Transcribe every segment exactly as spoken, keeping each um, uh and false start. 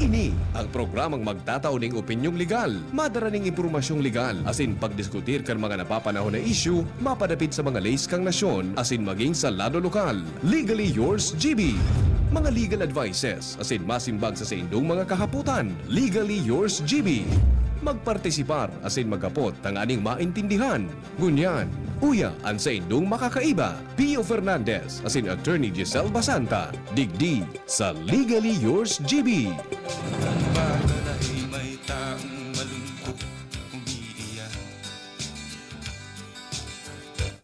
Ini ang programang magtatao ning opinyong legal, madara ning impormasyong legal, asin pagdiskutir kan mga napapanahon na isyu mapadapit sa mga leis kan nasyon asin maging sa lado lokal. Legally yours, G B. Mga legal advices asin masimbag sa saindong mga kahapotan. Legally yours, G B. Magpartisipar asin maghapot tanganing maintindihan. Ngunyan, uya an saindong makakaiba, Pio Fernandez asin Attorney Giselle Basanta, digdi sa Legally Yours, G B. Ang bagay may taong malungkot, umiiyak.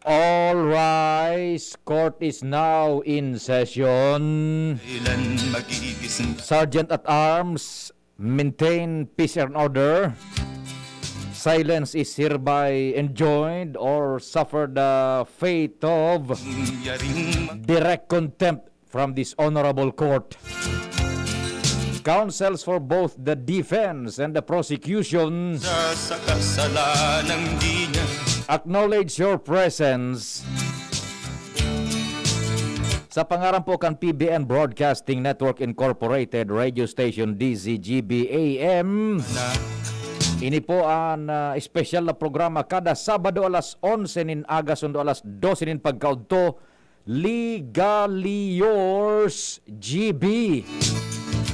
All rise. Court is now in session. Kailan magigising? Sergeant at Arms, maintain peace and order. Silence is hereby enjoined or suffer the fate of direct contempt from this honorable court. Counsels for both the defense and the prosecution, sa, sa kasalanang di niya. Acknowledge your presence. Sa pangaran po kan P B N Broadcasting Network Incorporated, Radio Station D Z G B A M. Ini po an, ah, espesyal na programa kada Sabado alas onse nin aga sundo alas dose nin pagkaudto, Legally Yours, G B.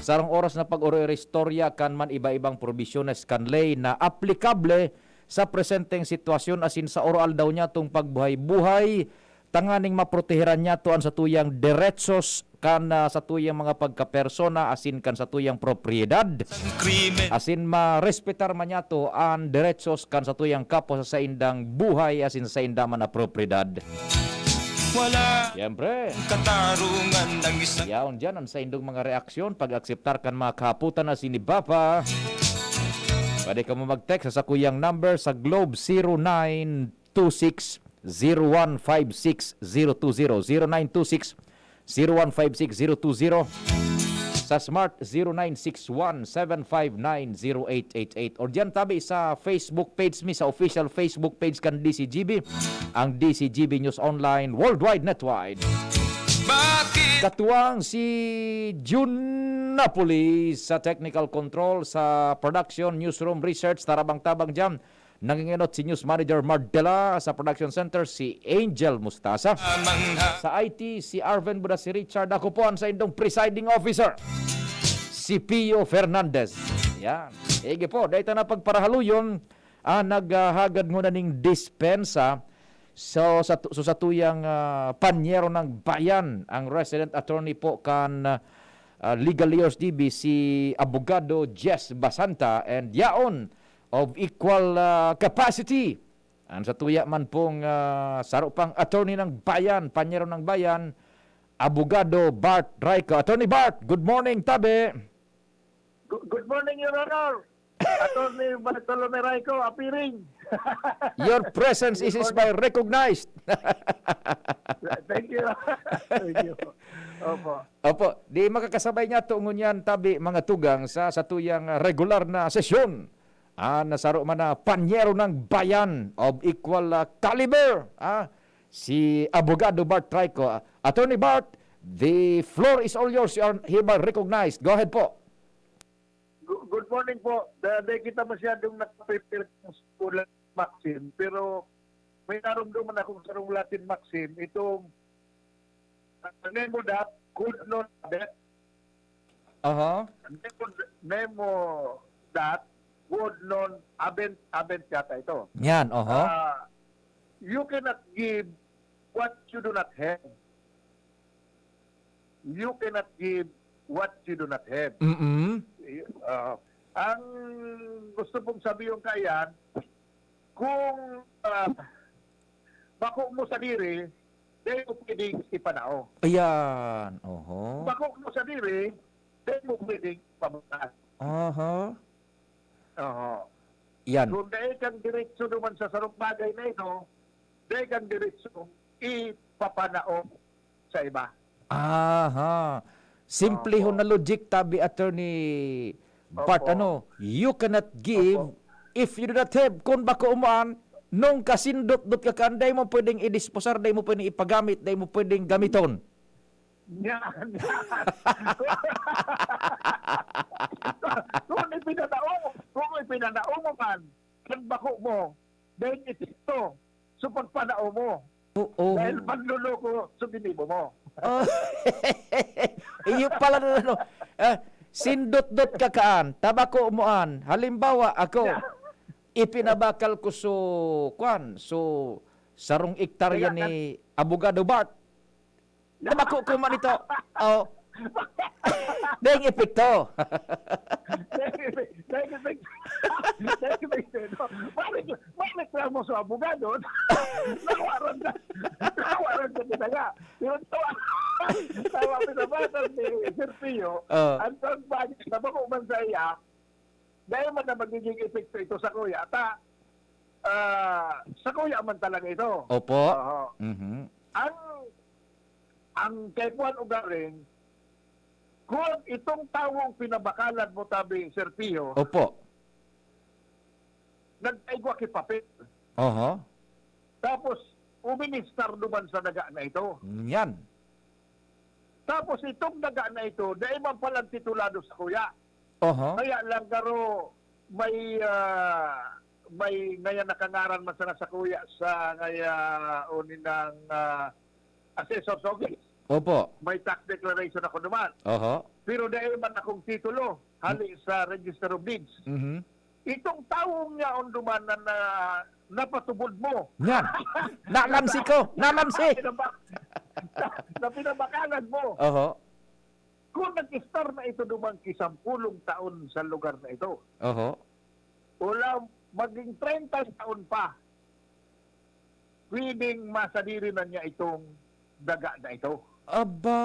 Sarong oras na pag-oroy-istorya kan man iba-ibang probisyones kan ley na aplikable sa presenteng sitwasyon asin sa oro-aldaw niyatong pagbuhay-buhay, tanganing maproteheran niyato an satuyang deretsos kan, ah, satuyang mga pagkapersona asin kan satuyang propiedad. Krimen. Asin marespetar man niyato an deretsos kan satuyang kapwa sa saindang buhay asin sa sainda man na propiedad. Wala. Siyempre. Katarungan ng isang. Yaon diyan ang saindong mga reaksyon, pag-akseptar kan mga kahapotan na sinibapa. Pwede kamo mag-text sa sakuyang number sa Globe, zero nine two six, zero one five six, zero two zero, zero nine two six, zero one five six, zero two zero. Sa Smart, zero nine six one, seven five nine, zero eight eight eight. Or diyan tabi sa Facebook page mi, sa official Facebook page kan D C G B, ang D C G B News Online Worldwide Network. Bakit? Katuwang si Jun Napoli sa technical control, sa production, newsroom, research, tarabang-tabang diyan. Nangingenot si News Manager Mardela, sa Production Center si Angel Mustasa. Sa I T si Arven Buda, si Richard. Ako po ang saindong presiding officer, si Pio Fernandez. Yan. Sige po, dahil ta na pagparahaluyon, ah, naghahagad nguna ning dispensa. So, sa tu-, so, sa tuyang, ah, panyero ng bayan, ang resident attorney po kan, ah, Legal Leaders T V, si Abogado Jess Basanta, and yaon of equal, ah, capacity. Ang sa tuya man pong, ah, saro pang attorney ng bayan, panyero ng bayan, Abogado Bart Raico. Attorney Bart, good morning, tabi. Gu-, good morning, Your Honor. Attorney Bartolome Raico, appearing. Your presence is, is by recognized. Thank you. Thank you. Opo. Opo, di makakasabay niyato ngunyan, tabi, mga tugang, sa satuyang regular na sesyon. Ah, nasaro man na panyero ng bayan of equal, ah, caliber, ah, si Abogado Bart Raico. Ah, Attorney Bart, the floor is all yours. You are hereby recognized. Go ahead po. Gu-, good morning po. Da-, di kita masyadong nakaprepare sa school maxim, pero may narumduman akong sarong Latin maxim, itong, ah, "Nemo dat, quod non habet." Aha. "Nemo, nemo dat, quod non habent," habent yata ito. Yan, oho. Ah, you cannot give what you do not have. You cannot give what you do not have. Mm-mm. Y-, ah, ang gusto pong sabihin kaiyan, kung, ah, bako mo sadiri, dai mo pwedeng ipanao. Ayan, oho. Bako mo sadiri, dai mo pwedeng pabutaan. Aha. Oho. Yan. Kung dai kang diretso duman sa sarong bagay na ito, dai kang diretso ipapanao sa iba. Aha. Simplehon Opo. na logic, tabi, Attorney Bart, Opo. ano, you cannot give Opo. if you do not have. Kung bako mo an, nung kasindot-dot ka kan, dai mo pwedeng idisposar, dai mo pwedeng ipagamit, dai mo pwedeng gamiton. Yan. pinanao mo, kung ipinanao mo man, kan bako mo, dahil ito, so pagpanao mo. Oo. Dahil panloloko, so ginibo mo. Oh. Iyo pala na, ano, ah, sindot-dot ka kaan, tabako mo an. Halimbawa, ako, Yeah. ipinabakal ko so, kwan, so, sarong ektarya Kaya ni Abogado Bart. Nabako ko man ito. Oh. Deng epekto. Dahil, dahil, dahil, dahil, no? Bakit, bakit lang mo sa abogado? Nawaran ka. Nawaran ka talaga. Yung tawa, tawa, pinabasa ni Sir Pio, Oh. ang pagbago, nabako man sa iya, dahil man na magiging epekto ito sa kuya. Ta, ah, sa kuya man talaga ito. Opo. Oho. Mhm. Ang, ang kay Juan Ugaring, kung itong tawong pinabakalan mo, tabi, Sir Pio, Opo. nagkaigwa ki papel. Oho. Tapos, uministar duman sa daga na ito. Yan. Tapos, itong daga na ito, dai man palang titulado sa kuya. Oho. Kaya lang, garo, may, ah, may ngayon nakangaran man sana sa kuya sa ngaya o ninang, ah, assessor's office. Opo. May tax declaration ako naman. Oho. Pero dai man akong titulo, hali sa Register of Deeds. Mhm. Itong tawong yaon duman na, na napatubod mo. Yan. Nalamsi ko. Nalamsi. Na pinaba-, na pinabakalan mo. Oho. Kung nag-istar na ito duman ki sampulong taon sa lugar na ito, Oho. wala, maging treinta taon pa, pwedeng masadiri na niya itong daga na ito. Aba,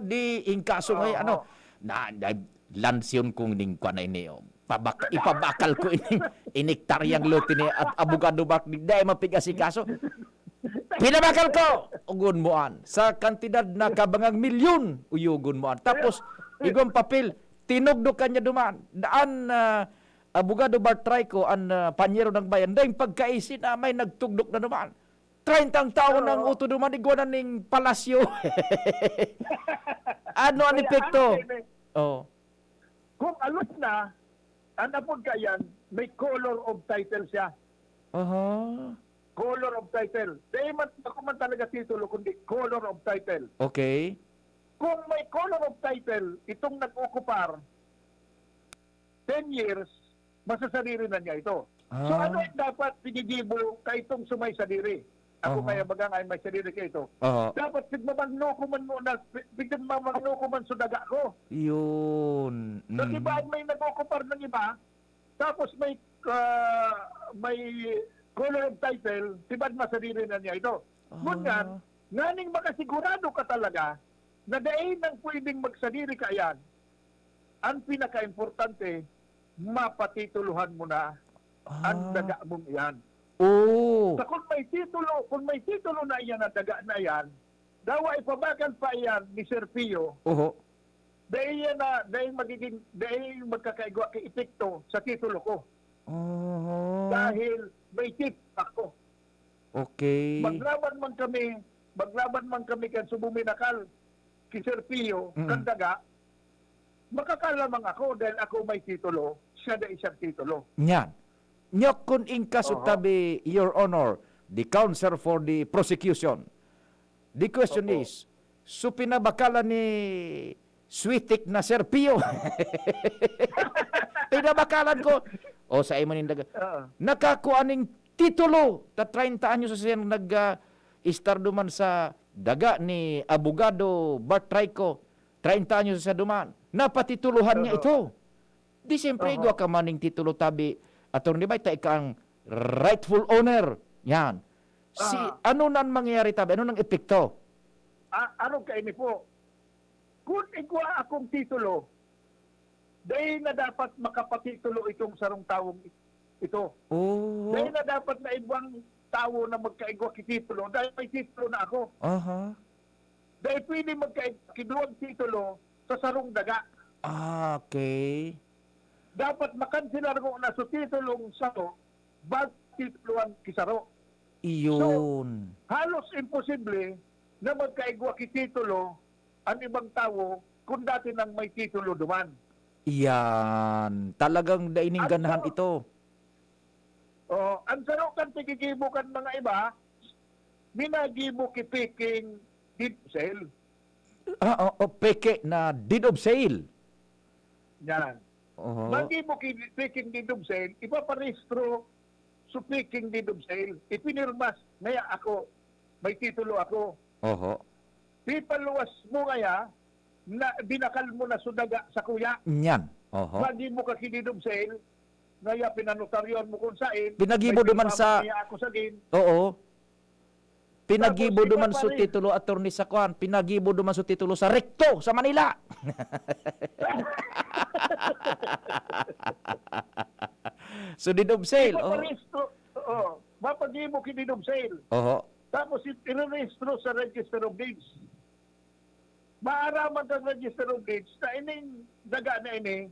di in kaso nga, Oo. ano, na, na, lansyon kong ning kwa na ini, oh. Pabak-, ipabakal ko ining iniktaryang lote ni at Abogado Mark, di, di mapigas si kaso. Pinabakal ko! Ugon mo an, sa kantidad na kabangang milyon, uyugon mo an. Tapos, igwang papel, tinugdo ka niya duman. Daan, ah, Abogado Bart Trico, an, ah, panyero ng bayan. Dahil pagkaisi na may nagtugdok na duman. Treinta ang taon Oo. ang uto duman, igwa na ning palasyo. Ano ang Kaya epekto? ang sine-, Oh. Kung alos na, ang apod kayan, may color of title siya. Aha. Color of title. Di man, ako man talaga titulo, kundi color of title. Okay. Kung may color of title, itong nag-okupar, ten years, masasadiri na niya ito. So, Ah. ano ang dapat pinigibo kaitong sumay sadiri? Ako Aha. kaya baga nga may sadiri kaito. Aha. Dapat pigmamangno ko man muna, pi-, pigmamangno ko man sa daga ko. Yun. So, Mm. di ba, may nag-okupar ng iba, tapos may, ah, may color of title, si Bad masadiri na niya ito. Ah. Ngunyan, nganing makasigurado ka talaga na dai nang pwedeng magsadiri ka yan, ang pinaka-importante, mapatitulohan mo na ang Ah. daga mong iyan. Oo. Sa kung may titulo, kung may titulo na iyan ang daga na iyan, dawa ipabakal pa iyan ni Sir Pio, Oho. dahil yan na, dahil magiging, dahil magkakaigwa kay epekto sa titulo ko. Oho. Dahil may tip ako. Okay. Maglaban man kami, maglaban man kami kan subuminakal ki Sir Pio, Mm. kan daga, makakalamang ako dahil ako may titulo, siya dai siyang titulo. Nyan. Nyo, kun in kaso Oho. tabi, Your Honor, the counsel for the prosecution, the question Opo. is, so pinabakalan ni Switik na Sir Pio? Pinabakalan ko. O, sa imo ning daga. Oo. Nakakuha ning titulo. Ta treinta anyos na siya nag, ah, istar duman sa daga ni Abogado Bart Trico. Treinta anyos na siya duman. Napatitulohan niya Oo. ito. Di siyempre, Oho. igwa ka man ning titulo tabi, Attorney Bay, ta ika ang rightful owner. Yan. Si, Ah. ano nang mangyayari tabi? Ano nang epekto? Ah, ano kaini po? Kung igwa akong titulo, dai na dapat makapatitulo itong sarong tawong ito. Oo. Dai na dapat na ibang tawo na magkaigwa ki titulo dahil may titulo na ako. Aha. Dai pwede magkaigwa ki duwang titulo sa sarong daga. Ah, okay. Dapat makanselar ko na sa titulong saro, bag tituloan ki saro. Iyon. So, halos imposible na magkaigwa ki titulo ang ibang tawo kung dati nang may titulo duman. Yan. Talagang dai nin ganahan ito. Oh, ang saro kan paggigibo kan mga iba, minagibo ki peking deed of sale. Ah, oo, peke na deed of sale. Yan. Oho. Magibo ki peking deed of sale, ipaparehistro so peking deed of sale. Ipinirmas, ngaya ako, may titulo ako. Oho. Pipaluwas mo ngaya, na binakal mo na so daga sa kuya. Nyan. Oho. Magibo ka ki deed of sale, ngaya pinanotaryohan mo kung sain, Pinagibo may duman pirma sa mo niya ako sa gin. Oo. Pinagibo Tapos duman so ipapare- titulo, attorney, sa kwan. Pinagibo duman so titulo sa Recto, sa Manila. So, deed of sale, oh. Ipaparehistro, oo. Mapagibo ki deed of sale. Oho. Tapos, i-, irerehistro sa Register of Deeds. Maaraman kan Register of Deeds na ining daga na ini,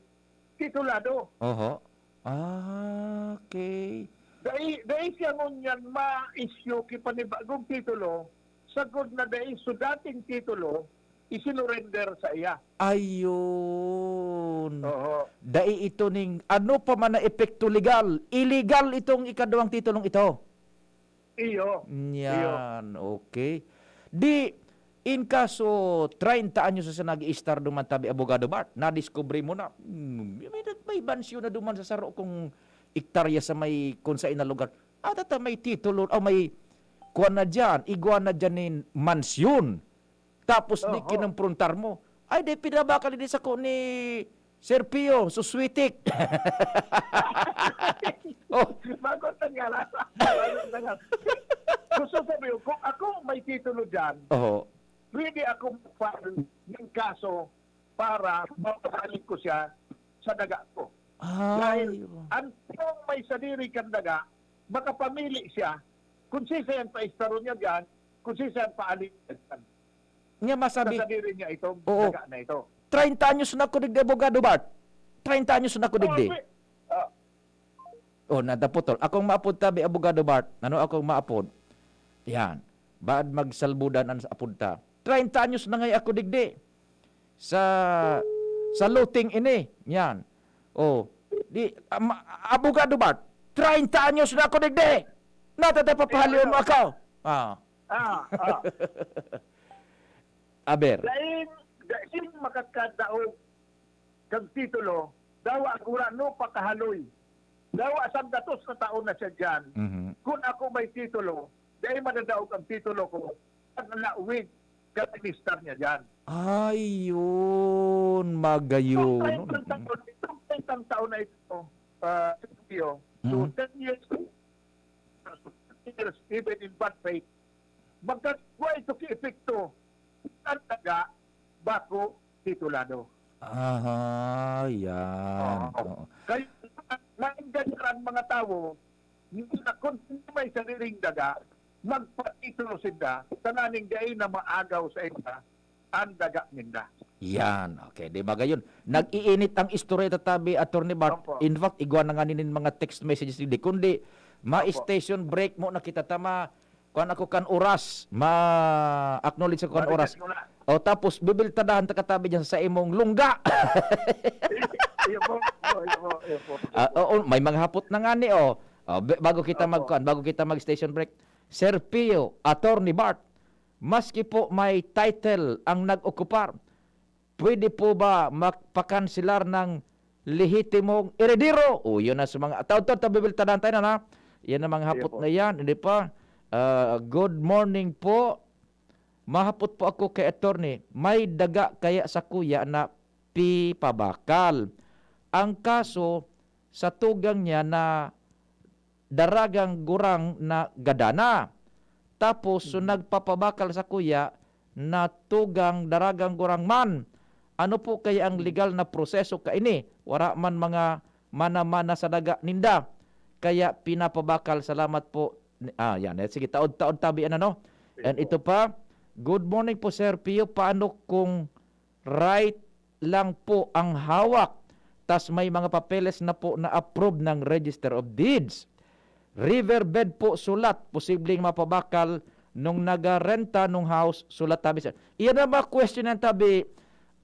titulado. Oho. Ah, okay. Dai, dai siya ngunyan ma-issue ki panibagong titulo, sagkod na dai so dating titulo, isinurrender sa iya. Ayun. Oho. Dai ito ning ano pa man na epekto legal. Illegal itong ikaduwang titulong ito. Iyo. Iyo. Yan, okay. Di, in kaso, treinta anyos na siya nag-i-istar duman tabi, Abogado Bart, nadiskubre mo na, hmm, may, may mansyon na duman sa saro kong ektarya sa may, kung sa ina lugar. At, at may titulo, o may, kuwan na dyan, igwa na dyan nin mansyon. Tapos di Oho. kinomprontar mo. Ay, di, pinabakal din sa ko ni Sir Pio, suswitik. Oh. Bago na nga lang. Bago na nga. Gusto sabihin, kung ako may titulo dyan, Oho. pwede ako mag-file ng kaso para mapabalik ko siya sa daga ko. Ay, Dahil oh. ang taong may sadiri kan daga, makapamili siya kung sisayan pa istaron niya dyan, kung sisayan pa alin niya dyan. Nga masabi, Sa sadiri niya itong Oo. daga na ito. Treinta anyos na ako digdi, Abogado Bart. Treinta anyos na ako digdi. Oh, pi-, ah, Oh, nadaputol. Akong maapod tabi, Abogado Bart. Ano akong maapod? Yan. Baad magsalbudan an apod ta. Treinta anyos na ngay ako digdi. Sa, sa looting ini. Yan. Oh. Di, am-, Abogado Bart, treinta anyos na ako digdi. Natatapapahalihon mo ako. Ah. Ah, ah. Aber. Daing, daing makakadaog kang titulo, dawa gurano pa kahaloy. Dawa sanggatos na taon na siya diyan. Mhm. Kun ako may titulo, dai madadaog ang titulo ko, pag nalawig ka minister niya diyan. Ayun, magayon. So, treinta taon, itong treinta taon na ito, ah, Sergio. So, Mhm. ten years, years, even in bad faith, magkagwa ito ki epekto. Ang taga, bako, titulado. Aha, yan. Oo. Oo. Kaya, naengganyan ang mga tawo, na kung sino may sariling daga, magpatitulo sinda, tanganing dai na maagaw sa iba ang daga ninda. Yan. Okay, di ba gayon? Nag-iinit ang istorya, tatabi, Attorney Bart. Opo. In fact, igwa na nga nin mga text messages, di kundi, Opo. ma-station break mo na kita tama. Kuan ako kan oras, ma-acknowledge ako kan Marites oras. Muna. O, tapos, bibiltadahan ta katabi dyan sa imong lungga. Iyo po, iyo po, iyo po, iyo po. Ah, oo, may mga hapot na nga ni, oh. Oh, be-, bago kita Opo. magkuan, bago kita mag-station break. Sir Pio, Attorney Bart, maski po may title ang nag-okupar, pwede po ba magpakanselar ng lehitimong eredero? O, yun na sa mga, taon-taon, tabibiltadahan tayo na, na. Yan ang mga Sige hapot po. na yan, hindi pa. Ah, good morning po. Mahapot po ako kay attorney. May daga kaya sa kuya na pipabakal. Ang kaso, sa tugang niya na daragang gurang na gadana. Tapos, so Mm. nagpapabakal sa kuya na tugang daragang gurang man. Ano po kaya ang Mm. legal na proseso kaini? Wara man mga mana-mana sa daga ninda. Kaya pinapabakal. Salamat po. Ah, yan. Eh, sige, taod-taod tabi, ano, no? Sige And po. ito pa, "Good morning po, Sir Pio. Paano kung right lang po ang hawak, tas may mga papeles na po na approve ng Register of Deeds? Riverbed po sulat, posibleng mapabakal nung nagarenta nung house, sulat tabi, sir." Iyan ang mga question ng tabi,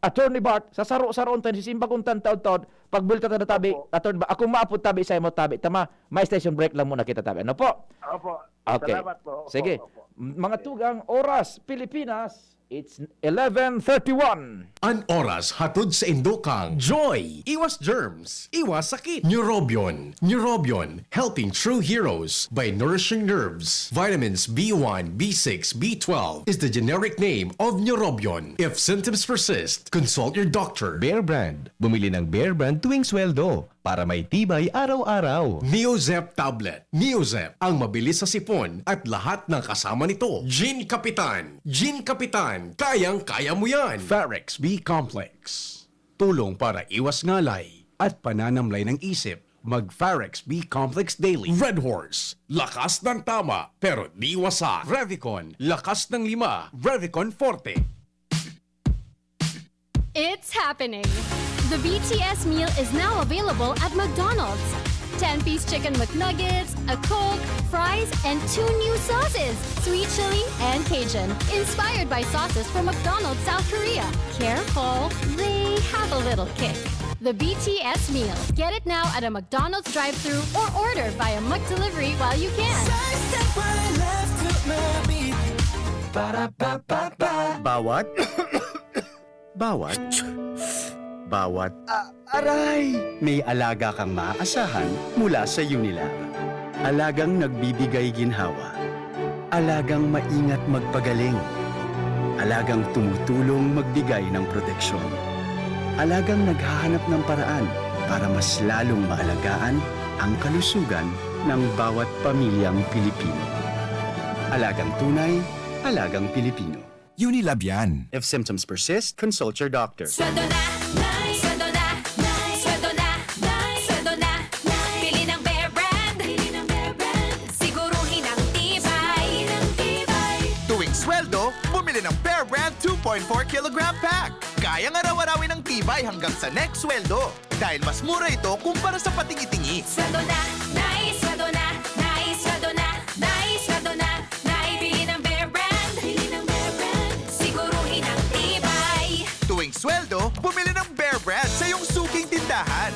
Attorney Bart, sa saro-saroon ta, sisimbagon tan taod-taod, pagbulta ta na tabi, Opo. Attorney Bart, akong maapod tabi sa imo tabi, tama, may station break lang muna kita tabi. Ano po? Opo. Okay. Salamat po. Opo, Sige. Opo. M-, mga tugang oras, Pilipinas, it's eleven thirty-one. An oras hatod sa indo kang Joy. Iwas germs. Iwas sakit. Neurobion. Neurobion. Helping true heroes by nourishing nerves. Vitamins B one, B six, B twelve is the generic name of Neurobion. If symptoms persist, consult your doctor. Bear Brand. Bumili ng Bear Brand tuwing sweldo para may tibay araw-araw. Neozep Tablet. Neozep, ang mabilis sa sipon at lahat ng kasama nito. Gin Kapitan. Gin Kapitan. Kayang-kaya mo yan. Farex B Complex. Tulong para iwas ngalay at pananamlay ng isip. Mag Farex B Complex Daily. Red Horse, lakas ng tama, pero di wasak. Revicon, lakas ng lima. Revicon Forte. It's happening! The B T S meal is now available at McDonald's. Ten-piece chicken McNuggets, a Coke, fries, and two new sauces, sweet chili and Cajun, inspired by sauces from McDonald's South Korea. Careful, they have a little kick. The B T S meal. Get it now at a McDonald's drive-thru or order via McDelivery while you can. Sidestep, I love to my beat. Ba-da-ba-ba-ba. Bawat Bawat, bawat, ah, aray! May alaga kang maaasahan mula sa Unilab. Alagang nagbibigay ginhawa. Alagang maingat magpagaling. Alagang tumutulong magbigay ng proteksyon. Alagang naghahanap ng paraan para mas lalong maalagaan ang kalusugan ng bawat pamilyang Pilipino. Alagang tunay, alagang Pilipino. Unilab yan. If symptoms persist, consult your doctor. Sweldo na, Nay! Sweldo na, Nay! Sweldo na, Nay! Sweldo na, Nay! Bili ng Bear Brand! Bili ng Bear Brand! Siguruhin ang tibay! Ng tibay! Tuwing sweldo, bumili ng Bear Brand two point four kilogram pack. Kayang araw-arawin ang tibay hanggang sa next sweldo. Dahil mas mura ito kumpara sa patingi-tingi. Sweldo na, Nay! Sweldo na, Nay! Sweldo na, Nay! Sweldo na, Nay! Bili ng Bear Brand! Bili ng Bear Brand! Siguruhin ang tibay! Tuwing sweldo, bumili ng Bear Brand sa iyong suking tindahan.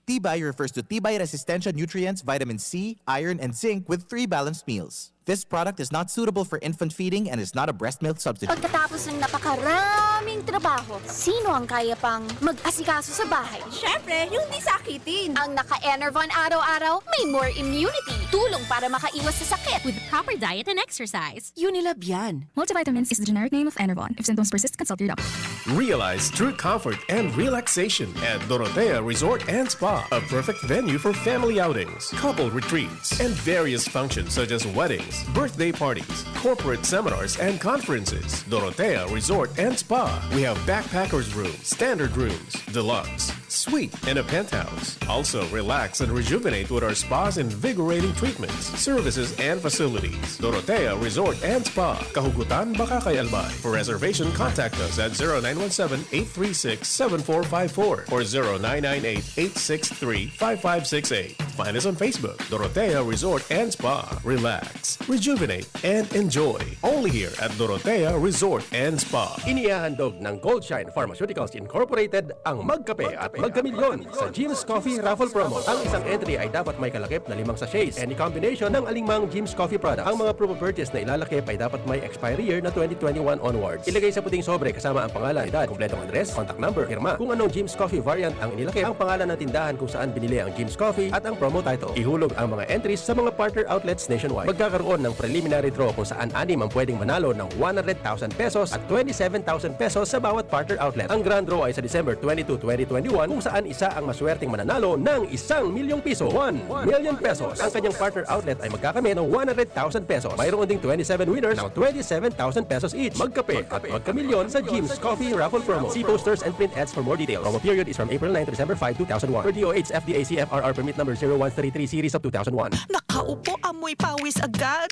Tibay refers to tibay resistensya nutrients, vitamin C, iron, and zinc with three balanced meals. This product is not suitable for infant feeding and is not a breast milk substitute. Pagkatapos ng napakaraming trabaho, sino ang kaya pang mag-asikaso sa bahay? Siyempre, yung di sakitin. Ang naka-Enervon araw-araw, may more immunity. Tulong para makaiwas sa sakit. With proper diet and exercise. Unilab yan. Multivitamins is the generic name of Enervon. If symptoms persist, consult your doctor. Realize true comfort and relaxation at Dorotea Resort and Spa, a perfect venue for family outings, couple retreats, and various functions such as weddings, birthday parties, corporate seminars, and conferences. Dorotea Resort and Spa. We have backpackers room, standard rooms, deluxe, suite, and a penthouse. Also, relax and rejuvenate with our spa's invigorating treatments, services, and facilities. Dorotea Resort and Spa, Kahugutan, Bacacay, Albay. For reservation, contact us at zero nine one seven, eight three six, seven four five four or zero nine nine eight, eight six three, five five six eight. Find us on Facebook, Dorotea Resort and Spa. Relax, rejuvenate, and enjoy. Only here at Dorotea Resort and Spa. Inihahandog ng Goldshine Pharmaceuticals Incorporated ang Magkape at Magkamilyon sa Jim's Coffee Raffle Promo. Ang isang entry ay dapat may kalakip na limang sachets. Any combination ng alingmang Jim's Coffee products. Ang mga proof of purchase na ilalakip ay dapat may expiry year na twenty twenty-one onwards. Ilagay sa puting sobre kasama ang pangalan, edad, kompletong address, contact number, pirma. Kung anong Jim's Coffee variant ang inilakip, ang pangalan ng tindahan kung saan binili ang Jim's Coffee at ang promo title. Ihulog ang mga entries sa mga partner outlets nationwide. Magkakaroon ng preliminary draw kung saan anim ang pwedeng manalo ng one hundred thousand pesos at twenty-seven thousand pesos sa bawat partner outlet. Ang grand draw ay sa December twenty-two, twenty twenty-one, kung saan isa ang maswerteng mananalo ng isang milyong piso, one million pesos. Ang kanyang partner outlet ay magkakamit ng one hundred thousand pesos. Mayroon ding twenty-seven winners ng twenty-seven thousand pesos each. Magkape at magkamilyon sa Jim's Coffee Raffle Promo. See posters and print ads for more details. Promo period is from April nine to December five, two thousand one. Per D O H F D A C F R R permit number zero one three three series of two thousand one. Nakaupo, amoy pawis agad.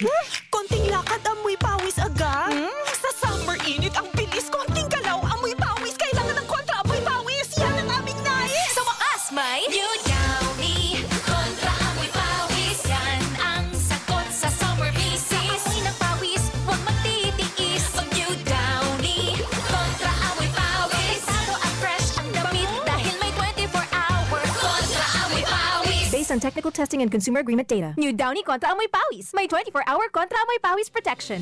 Konting lakad, amoy pawis agad. Hmm? Sa summer init, ang bilis. Konting galaw, amoy pawis. Kailangan ng kontra amoy pawis. Yan ang aming nais. Sa wakas, may New Downy Kontra Amoy Pawis. Yan ang sagot sa summer misis. Sa amoy ng pawis, huwag magtitiis. Mag New Downy Kontra Amoy based on technical testing and consumer agreement data. New Downy Kontra Amoy Pawis. May twenty-four hour Kontra Amoy Pawis protection.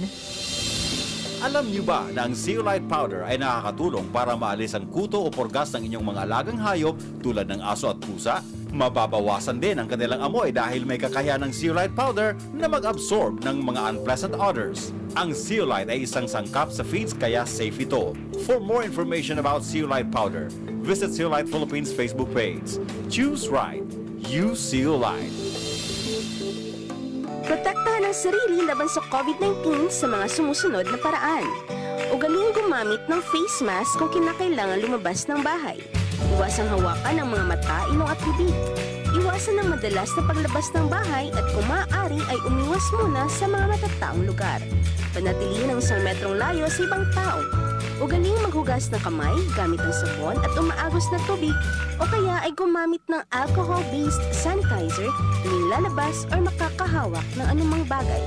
Alam niyo ba na ang zeolite powder ay nakakatulong para maalis ang kuto o purgas ng inyong mga alagang hayop tulad ng aso at pusa? Mababawasan din ang kanilang amoy dahil may kakayahan ng zeolite powder na mag-absorb ng mga unpleasant odors. Ang zeolite ay isang sangkap sa feeds kaya safe ito. For more information about zeolite powder, visit Zeolite Philippines Facebook page. Choose right. Use zeolite. Protektahan ang sarili laban sa COVID nineteen sa mga sumusunod na paraan. Ugaling gumamit ng face mask kung kinakailangan lumabas ng bahay. Iwasang hawakan ang mga mata, ilong at bibig. Iwasan ang madalas na paglabas ng bahay at kung maaari ay umiwas muna sa mga matataong lugar. Panatilihin ang isang metrong layo sa ibang tao. Ugaling maghugas ng kamay gamit ang sabon at umaagos na tubig o kaya ay gumamit ng alcohol-based sanitizer tuwing lalabas or makakahawak ng anumang bagay.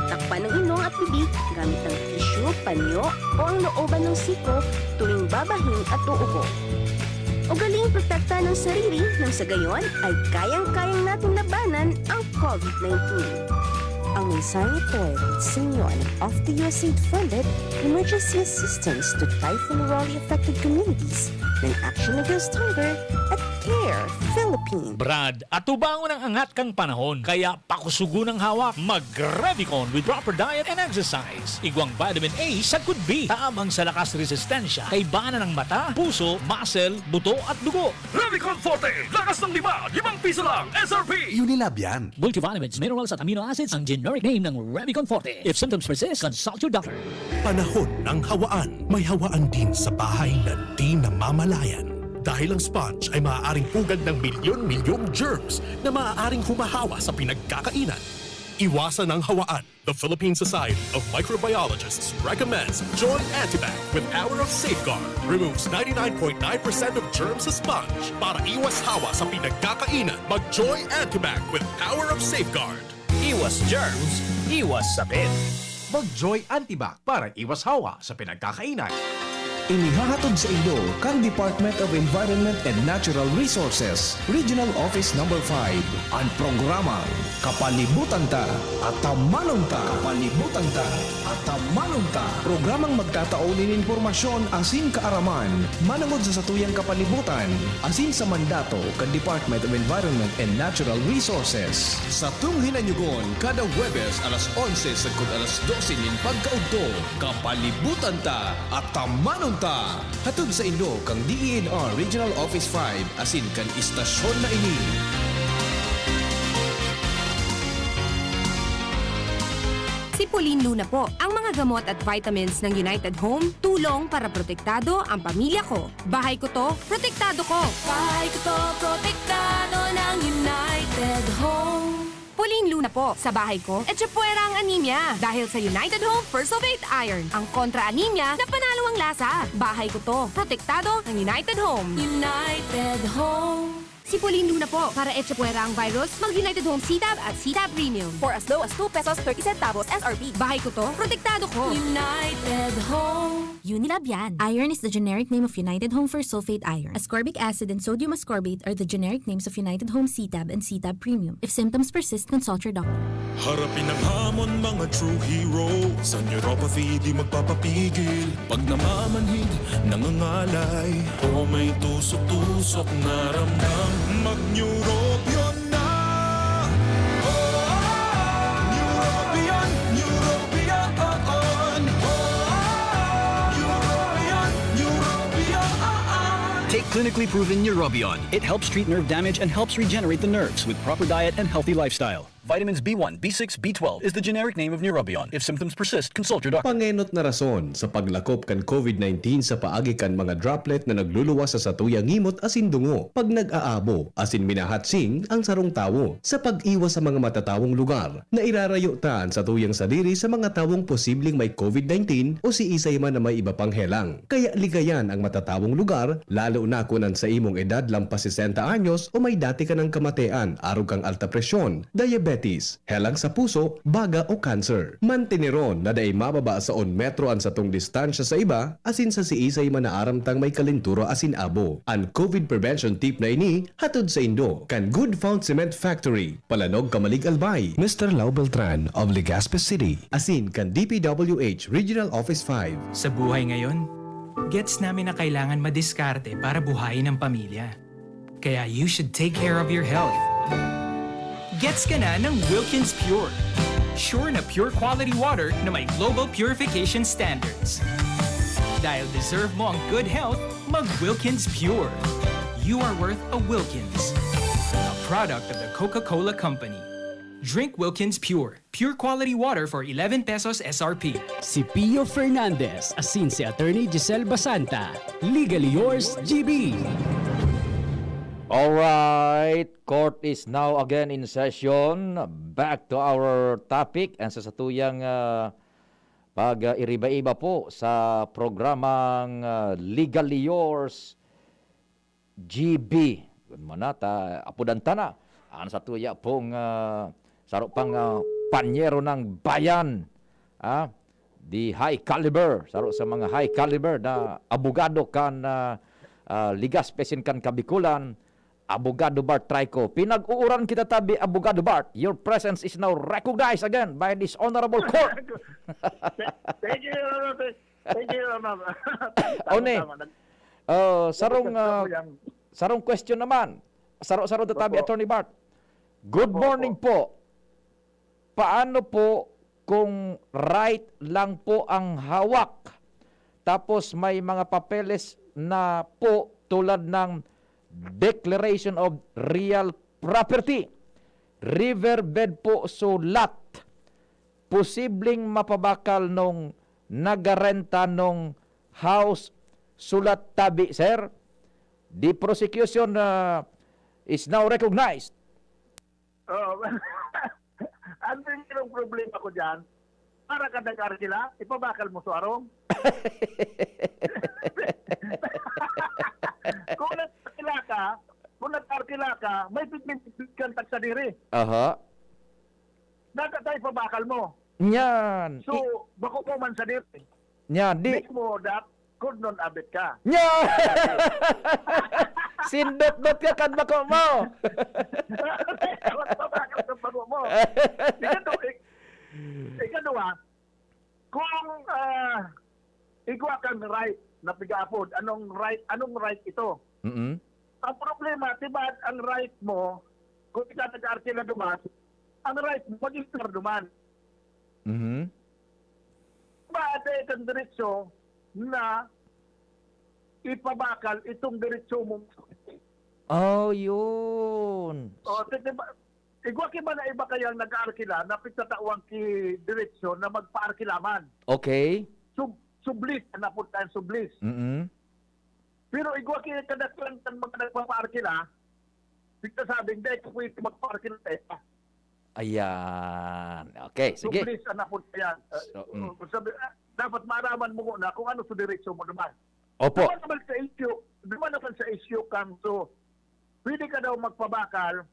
Takpan ang ilong at bibig gamit ang tissue, panyo o ang looban ng siko tuwing babahing at uubo. Ugaling protektahan ang sarili nang sa gayon ay kayang-kayang natin labanan ang COVID nineteen. Ang mensaheng ito ay hatid sa inyo ng Off the U S A I D funded Emergency Assistance to Typhoon Raleigh Affected Communities ng Action Against Hunger at Care Philippines. Brad, atubangon ang angat kan panahon, kaya pakusugon ang hawak. Mag-Revicon with proper diet and exercise. Igwang vitamin A sagkod B, tabang sa lakas resistensya, kaibanan ng mata, puso, muscle, buto at dugo. Revicon Forte, lakas ng lima, limang piso lang, S R P! Unilab yan. Multivitamins, minerals at amino acids ang generic name ng Revicon Forte. If symptoms persist, consult your doctor. Panahon ng hawaan. May hawaan din sa bahay na di namamalayan. Dahil ang sponge ay maaaring pugad ng milyon-milyong germs na maaaring humahawa sa pinagkakainan. Iwasan ang hawaan. The Philippine Society of Microbiologists recommends Joy Antibac with Power of Safeguard. Removes ninety-nine point nine percent of germs sa sponge. Para iwas hawa sa pinagkakainan, mag Joy Antibac with Power of Safeguard. Iwas germs, iwas sakit. Mag-Joy Antibac para iwas hawa sa pinagkakainan. Inihahatod saindo kan Department of Environment and Natural Resources, Regional Office Number five, an programang Kapalibutan Ta, Atamanon Ta. Kapalibutan Ta, Atamanon Ta. Programang magtatao nin impormasyon asin kaaraman manongod sa satuyang kapalibutan asin sa mandato kan Department of Environment and Natural Resources. Satong hinanyugon kada Huwebes alas onse sagkod alas dose nin pagkaudto. Kapalibutan Ta, Atamanon Ta! Hatod saindo kan D E N R Regional Office five asin kan istasyon na ini. Si Pauline Luna po. Ang mga gamot at vitamins ng United Home, tulong para protektado ang pamilya ko. Bahay ko to, protektado ko. Bahay ko to, protektado ng United Home. Pauline Luna po. Sa bahay ko, etsa puwera ang anemia. Dahil sa United Home First of Eight Iron, ang kontra anemia na panalo ang lasa. Bahay ko to. Protektado ng United Home. United Home. Si Pauline Luna po. Para etsa puwera ang virus, mag United Home C-Tab at C-Tab Premium. For as low as two pesos thirty centavos S R P. Bahay ko to. Protektado ko. United Home. Unilab yan. Iron is the generic name of United Home Fersulfate Iron. Ascorbic acid and sodium ascorbate are the generic names of United Home C-Tab and C-Tab Premium. If symptoms persist, consult your doctor. Harapin ang hamon, mga true hero. Sa neuropathy, di magpapapigil. Pag namamanhid, nangangalay, o may tusok-tusok na ramdam, mag-Neurobion na! Oh, Neurobion, Neurobion, oh, oh. Oh, Neurobion, Neurobion, oh, oh. Take clinically proven Neurobion. It helps treat nerve damage and helps regenerate the nerves with proper diet and healthy lifestyle. Vitamins B one, B six, B twelve is the generic name of Neurobion. If symptoms persist, consult your doctor. Pangenot na rason sa paglakop kan COVID nineteen sa paagi kan mga droplet na nagluluwas sa satuyang ngimot asin dungo pag nag-aabo asin minahatsing ang sarong tawo. Sa pag-iwas sa mga matatawong lugar, nairarayo ta an satuyang sadiri sa mga tawong posibleng may COVID nineteen o siisay man na may iba pang helang. Kaya ligayan ang matatawong lugar, lalo na kun an sa imong edad lampas sesenta anyos o may dati ka nang kamatean arog kan alta presyon, diabetes, diabetes, helang sa puso, baga o cancer. Manteneron na dai mababa sa un metro an satong distansya sa iba, asin sa siisay man na aram tang may kalentura asin abo. An COVID prevention tip na ini, hatod saindo kan Good Found Cement Factory, Palanog, Camalig, Albay. Mister Lau Beltran of Legazpi City. Asin kan D P W H Regional Office five. Sa buhay ngayon, gets namin na kailangan madiskarte para buhayin ang pamilya. Kaya you should take care of your health. Gets ka na ng Wilkins Pure. Sure na pure quality water na may global purification standards. Dahil deserve mo ang good health, mag Wilkins Pure. You are worth a Wilkins. A product of the Coca-Cola Company. Drink Wilkins Pure. Pure quality water for eleven pesos S R P. Si Pio Fernandez asin si Attorney Giselle Basanta. Legally yours, G B. Alright, court is now again in session. Back to our topic and sa satuyang ah, pag-iriba-iba po sa programang ah, Legally Yours G B. Kun manata, apudan ta na. Ang satuya pong ah, saro pang ah, panyero ng bayan. Ah, the high caliber. Saro sa mga high caliber na abogado kan ah, ah, Legazpi asin kan Kabikulan. Abogado Bart Trico. Pinag-uuran kita tabi, Abogado Bart. Your presence is now recognized again by this honorable court. Thank you, Your Honor. Thank you, Your Honor. One. Tama, tama. Nag- Oh, sarong nagkasama ah, ko yang- sarong question naman. Saro-saro ta tabi, Opo. Attorney Bart. Good Opo, morning opo. Po. Paano po kung right lang po ang hawak? Tapos may mga papeles na po tulad ng Declaration of Real Property, riverbed po sulat. Posibleng mapabakal nung nagarenta nung house sulat tabi, sir? The prosecution uh, is now recognized. Oh, ang tingin ng problema ko dyan, para ka nag-arkila, ipabakal mo sa arong. Kung nag-arkila ka, kung nag-arkila ka, may pigment kang tagsadiri. Aha. Dapat tayo ipabakal mo. Nyan. So, bako mo man sa diri. Nyan. Di. Mismo that, kung non abit ka. Nyan. Sindot-dot ka kan bako mo. Dapat pabakal sa bako mo. Ikadua, ik- ikadua, kung ah, igwa kang right na pigaapod, anong right, anong right ito? Mm-mm. Ang problema, tibad ang right mo, kung ikaw nag-arkila duman, ang right mo, mag-inquire duman. Mhm. Ba, ada itong diretsyo na ipabakal itong diretsyo mo. Oh, yun. O, di, di ba, igwa ki ba na iba kayang nag-aarkila na pagtatawang ki diretsyo na magpaarkilaman? Okay. Sub, sublis, anapod tayo sublis. Mm-mm. Pero igwa ki kadaklan kan mga nagpapaarkila, pagkasabing, dahil ka pwede magpaarkila tayo pa. Ayan. Okay, sige. Sublis, anapod tayo. So, mm. Sabi, ah, dapat maaraman mo na kung ano sa diretsyo mo naman. Opo. Duman naman sa issue, duman naman sa issue kang so, pwede ka daw magpabakal,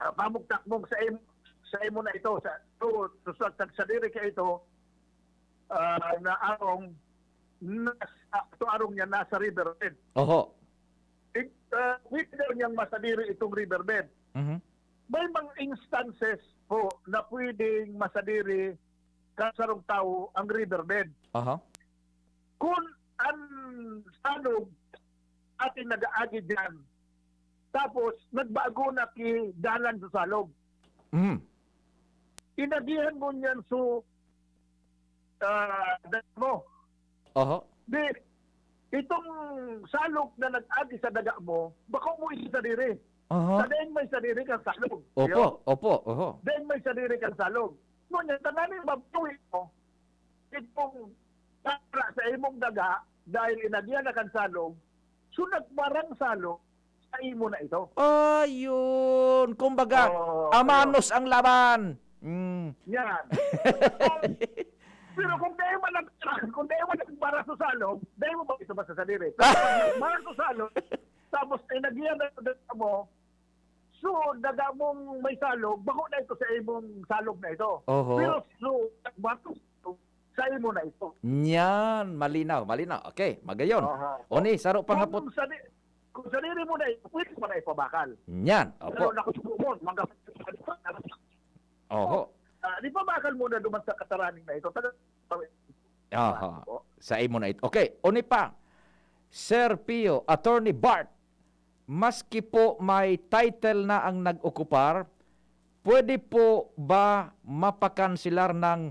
ah, pamugtak mong sa im, sa imo na ito, sa to, to sa, sa, sa diri ka ito, ah, na arong nasa, to arong niya nasa riverbed. Oho. It, ah, pwede daw niyang masadiri itong riverbed. Mhm. May mga instances po na pwedeng masadiri kan sarong tawo ang riverbed. Aha. Kung ang salog ating nag-aagi dyan, tapos nagbago na ki dalan sa salog. Mhm. Inagihan mo niyan so ah, daga mo. Oho. Di, itong salog na nag-agi sa daga mo, bako mo isa diri. Aha. Sa daing may sadiri kang salog. Opo, Yo? opo, oho. Daing may sadiri kang salog. Ngunyan, tanganing mabawi mo, itong para sa imong daga, dahil inagihan na kang salog, so nagbarang salog sa imo na ito. Ayun. Kumbaga, Oo, amanos ang laban. Mm. Yan. Pero kung dahil mo nag kung dahil mo nagbara sa salog, dahil mo ba ito ba sa sadiri? Pero kung nagbara sa salog, tapos inagihan na ito mo, So, daga mong may salog, bako na ito sa imong salog na ito. Oho. Pero so, bato sa imo na ito. Nyan, malinaw, malinaw. Okay, magayon. Aha. Oni, saro panghapot. Kung sa di, kung sa diri mo na ito, pwede mo na ipabakal. Nyan, Pero opo. nakusuko mo, mga Oho. Ah, di pabakal mo na duman sa kataraning na ito. Taga, Aha. Sa imo na ito. Okay, oni pa. Sir Pio, Attorney Bart, maski po may title na ang nag-okupar, pwede po ba mapakanselar ng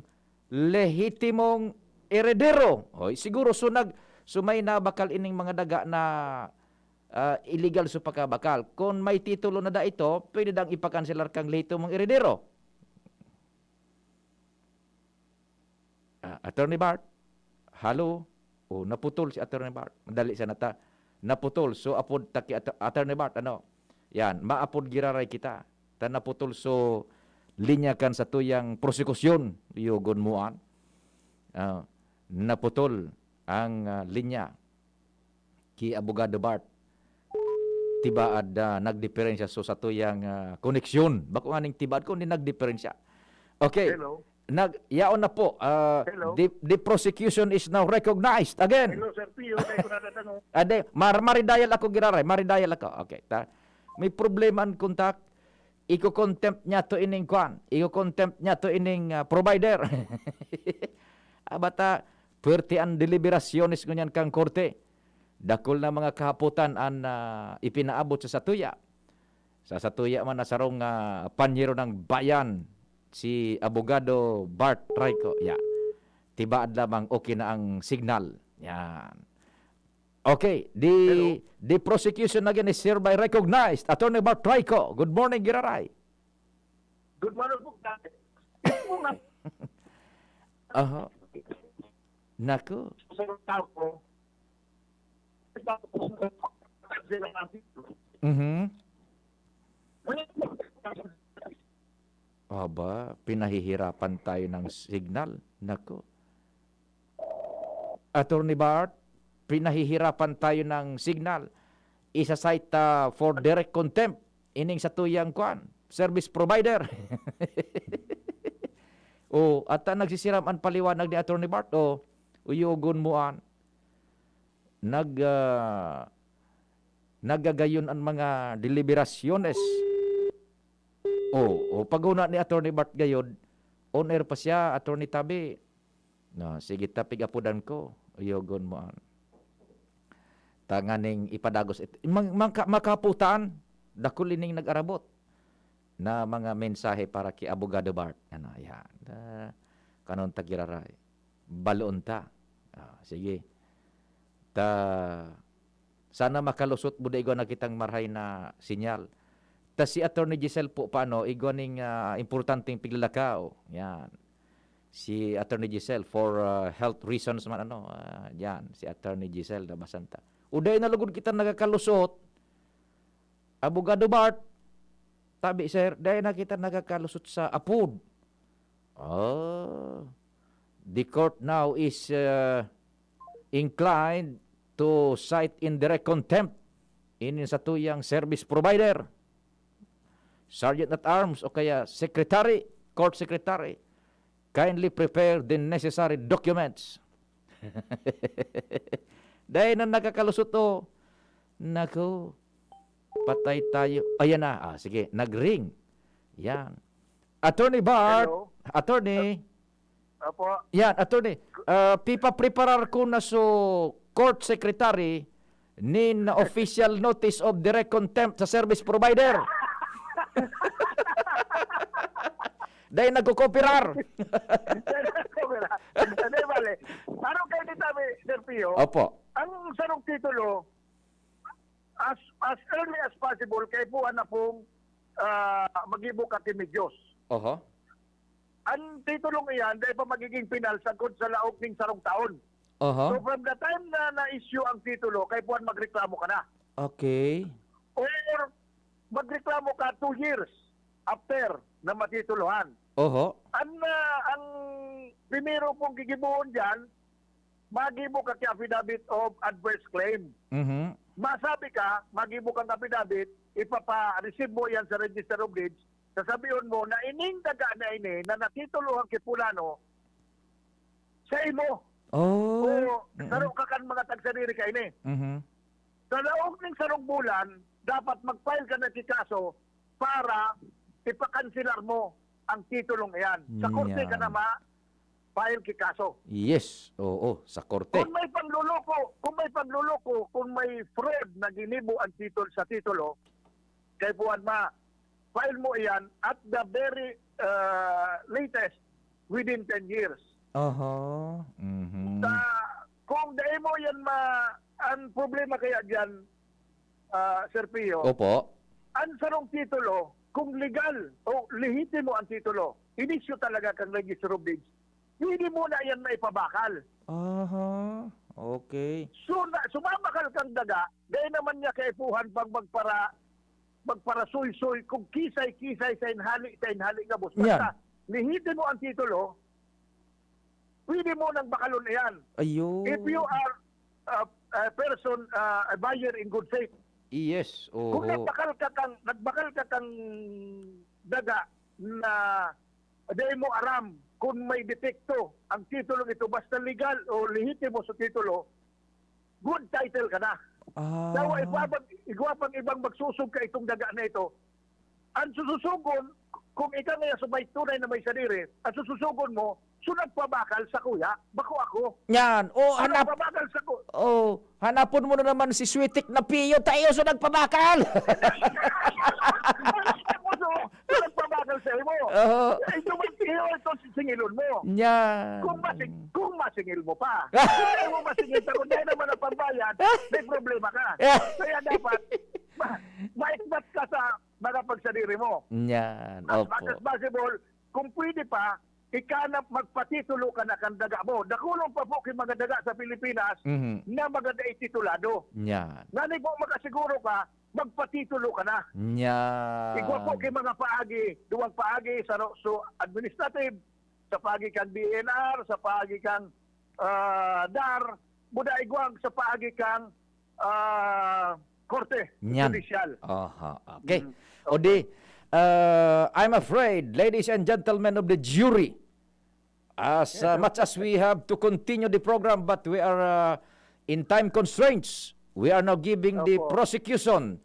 lehitimong eredero? Oy, siguro so nag so may nabakal ining mga daga na ah, illegal so pakabakal. Kung may titulo na da ito, pwede dang ipakanselar kang lehitimong eredero. Ah, Attorney Bart, hello? O, naputol si Attorney Bart. Madali sana ta. Naputol. So, apod ta ki At- Attorney Bart, ano? Yan, maapod giraray kita. Ta naputol so linya kan satuyang prosekusyon, yugon mo an. Ah, naputol ang ah, linya ki Abogado Bart. Tibaad na nagdiperensya so satuyang ah, koneksyon. Bako nganing tibaad kundi nagdiperensya. Okay. Hello. Nag yaon na po. Ah, Hello. the, the prosecution is now recognized again. Hello, Sir Pio. Dahil ko natatanong. Ade, mar maridayal ako giraray, maridayal ako. Okay, ta. May problema an kontak. Iko-contempt niya to ining kwan. Iko-contempt niya to ining ah, provider. Abata, pwerte an deliberasyones ngunyan kang korte. Dakul na mga kahapotan an ah, ipinaabot sa satuya. Sa satuya man na sarong ah, panyero ng bayan, si Abogado Bart Rayco. Yeah. Tibaad lamang okay na ang signal. Yan. Okay, the Hello. the prosecution again is hereby recognized. Attorney Bart Rayco, good morning, Giraray. Good morning po, Kate. Ito po nga, Aha. Nako. sa tao ko, Mhm. Aba, pinahihirapan tayo ng signal. Nako. Attorney Bart, pinahihirapan tayo ng signal. Isa-cite ta for direct contempt ining satuyang kwan, service provider. O, at ah, nagsisiram an paliwanag ni Attorney Bart, o, uyogon mo an. Nag, ah, nagagayon an mga deliberasyones. O, o, paghuna ni Attorney Bart gayod, on air pa siya, Attorney Tabi. No, sige, tapig apudan ko. Uyogon mo an. Tanganing ipadagos it, mang, mangka, makaputan, dakul ining nag-arabot na mga mensahe para ki Abogado Bart. Ano, yan. Ah, kanon ta giraray. Baloon ta. Ah, sige. Ta, sana makalusot mo da igwa na kitang marhay na sinyal. Ta si Attorney Giselle po, paano? Igwa ning ah, importanteng piglalakaw. Yan. Si Attorney Giselle for ah, health reasons man, ano. Ah, yan, si Attorney Giselle, nabasan ta. Uday na lugod kita nakakalusot. Abogado Bart, tabi, sir, dai na kita nakakalusot sa apod. Oh, the court now is uh, inclined to cite in direct contempt in satuyang service provider, sergeant at arms o kaya secretary, court secretary, kindly prepare the necessary documents. Dahil na nakakalusot to, naku, patay tayo. Ayan na, ah, sige, nag-ring. Yan. Attorney Bart, Hello? Attorney, Opo. Yan, Attorney. Ah, pipapreparar ko na so court secretary nin official notice of direct contempt sa service provider. Dahil nagkukooperar. Hindi, bale. Parang kayo ni Tabi, Sir Pio, Opo. Ang sarong titulo, as as early as possible, kay puan na pong ah, magibo ka ki Diyos. Oho. Ang titulong iyan, dahil pa magiging pinal sagkod sa laog ning sarong taon. So Oho. from the time na na-issue ang titulo, kay puan magreklamo ka na. Okay. Or magreklamo ka two years after na matitulohan. Oho. Ang, ah, ang primero pong gigibohon diyan, magibo ka ki affidavit of adverse claim. Mhm. masabi ka, maggibo kang affidavit, ipapa-receive mo yan sa Register of Deeds, sasabihon mo na ining daga na ini na natitulohan ki Fulano, sa imo. Oh. O, mm-mm, saro ka kan mga tagsadiri kaini. Mhm. Sa laog ning sarong bulan, dapat mag-file ka na ki kaso para ipakanselar mo ang titulong iyan. Sa korte ka na ma-file ki kaso. Yes, oo, sa korte. Kung may panloloko, kung may panloloko, kung may fraud na ginibo ang titulo sa titulo, kaipuhan ma-file mo iyan at the very, uh, latest within ten years. Aha. Mhm. Sa, kung dai mo yan ma-, ang problema kaya diyan, ah, Sir Pio, Opo. ang sarong titulo, kung legal o lehitimo ang titulo, inisyu talaga kang Register of Deeds, pwede mo na yan maipabakal. Aha. Okay. So, na, sumabakal kang daga, dai naman niya kaipuhan pag magpara-, magparasuysoy kung kisay-kisay sa inhali, sa inhali nga bus. Yan. Basta, lehitimo ang titulo, pwede mo nang bakalon iyan. Ayun. If you are a, a person, uh, a buyer in good faith. Yes, Kung oho. nagbakal ka kang, nagbakal ka kang daga na dai mo aram kung may depekto ang titulo nito, basta legal o lehitimo sa titulo, good title ka na. Ah. Dawa igwa pang, igwa pang ibang magsusog ka itong daga na ito. Ang sususugon, kung ika ngaya sa may tunay na may sadiri, ang sususugon mo, so nagpabakal sa kuya, bako ako. Yan. O, So hanap-, nagpabakal sa ku- o, hanapon mo na naman si Sweetik na Pio, tayo so nagpabakal. Ako, so, so nagpabakal sa imo. Oo. Ito man, iyo, ito sisingilon mo. Yan. Kung masing-, kung masingil mo pa. Kung di mo masingil, ta kung di naman ang pambayad, may problema ka. Yeah. Kaya dapat, ma-, maikbat ka sa mga pagsadiri mo. Yan, As much opo. as possible, kung pwede pa, ika na magpatitulo ka na kan daga mo. Dakulon pa po ki mga daga sa Pilipinas Mhm. na mga dai titulado. Yan. Ngani po makasiguro ka, magpatitulo ka na. Yan. Igwa po ki mga paagi, duwang paagi, sa ro-, so administrative, sa paagi kang D E N R, sa paagi kang, ah, dar, buda igwang sa paagi kang, ah, korte, Nyan. judicial. Aha, okay. Mm. O di, uh, I'm afraid, ladies and gentlemen of the jury, as, uh, Yes, sir. much as we have to continue the program, but we are, uh, in time constraints, we are now giving the Opo. prosecution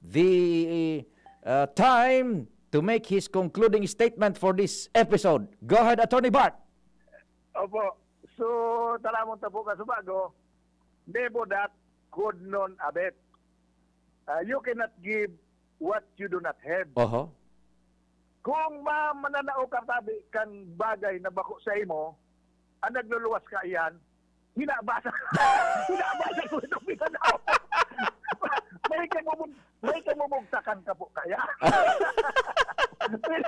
the, uh, time to make his concluding statement for this episode. Go ahead, Attorney Bart. Opo. So, taramon ta po kasubago, never that could none abet. Ah, you cannot give what you do not have. Oho. Kung ma-, mananao ka tabi kan bagay na bako sa imo, ang nagluluwas ka iyan, hinabasa. Hinabasa ko itong pinanaw. May kamumug-, may kamumugtakan ka po kaya. Pwede,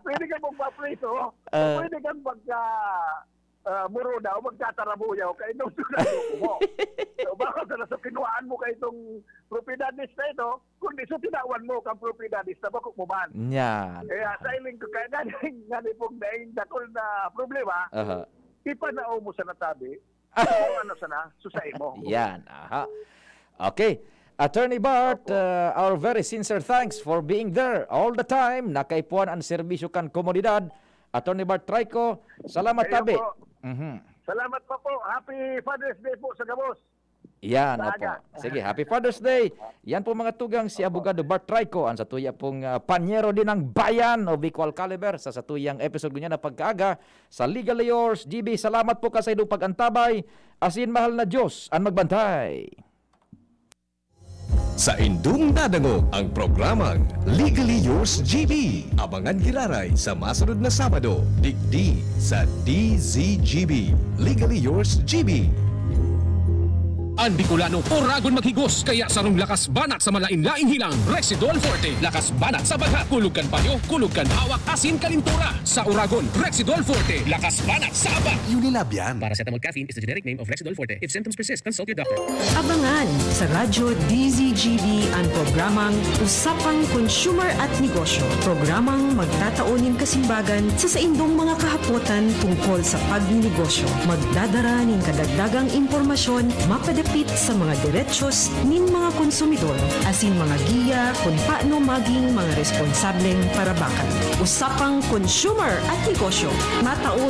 pwede ka magpapriso. Ah. Pwede kang magka-, ah, muruda o magtatarabuya o kainong sunod mo. So, baka sa nasa kinuhaan mo ka itong propiedades na ito, kundi sa tinawan mo kang propiedades na bako mo man. Yan. Kaya sa iling ko, kaya gani, gani pong daing dakul na problema, Aha. ipanao mo sa natabi, kung ano sana, susain mo. Yan, aha. Okay. Attorney Bart, Opo. uh, our very sincere thanks for being there all the time. Nakaipuhan ang serbisyo kan komunidad. Attorney Bart Trico, salamat Ayun tabi. po. Mhm. Salamat pa po. Happy Father's Day po sa gabos. Yan, Sa opo. aga. Sige, happy Father's Day. Yan po mga tugang si Opo. Abogado Bart Trico, ang satuya pong, ah, panyero din ng bayan o Bicol Caliber sa satuyang episode niya na pagkaaga sa Legally Yours. G B, salamat po ka sa idong pag-antabay. Asin mahal na Diyos ang magbantay. Sa indong nadangog ang programang Legally Yours G B. Abangan giraray sa masunod na Sabado, digdi sa D Z G B. Legally Yours G B. An Bicolano, oragon maghigos, kaya sarong lakas banat sa malain-laing hilang, Rexidol Forte. Lakas banat sa bagha, kulog kan panyo, kulog kan hawak, asin kalintura. Sa oragon, Rexidol Forte. Lakas banat sa aba. Unilab yan. Paracetamol caffeine is the generic name of Rexidol Forte. If symptoms persist, consult your doctor. Abangan sa Radyo D Z G B an programang Usapang Consumer at Negosyo. Programang magtatao nin kasimbagan sa saindong mga kahapotan tungkol sa pagninegosyo. Magdadara nin kadagdagang impormasyon, mapadepende hapit sa mga derechos nin mga konsumidor asin mga giya kun paano maging mga responsableng parabakan. Usapang Consumer at Negosyo, mataon